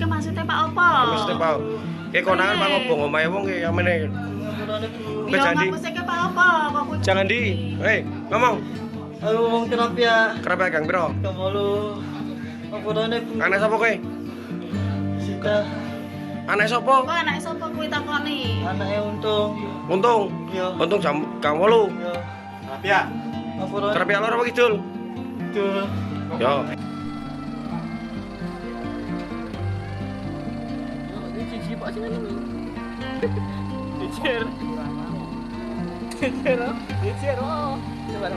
Ki maksudnya Pak apa? Maksudnya Pak. Ki konangan Pak ngobong omahe wong ki amene. Ngapurane, Bu. Ya Jangan di. ngapusike Pak apa? Kok kuwi Jangan di. Hei, ngomong. Aku wong Krapyak. Krapyak gang piro? Gang 8. Ngapurane, Bu. Anak sapa kowe? Sita. Anak sapa? Kok anake sapa kuwi takoni? Anake Untung. Untung. Iya. Untung jam gang 8. Iya. Krapyak. Ngapurane. Krapyak lor apa kidul? Kidul. Yo. Jejer. Jejer. Jejer. Oh. Coba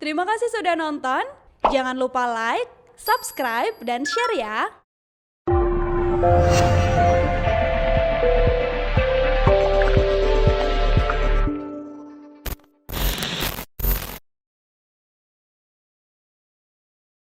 Terima kasih sudah nonton. Jangan lupa like, subscribe, dan share ya.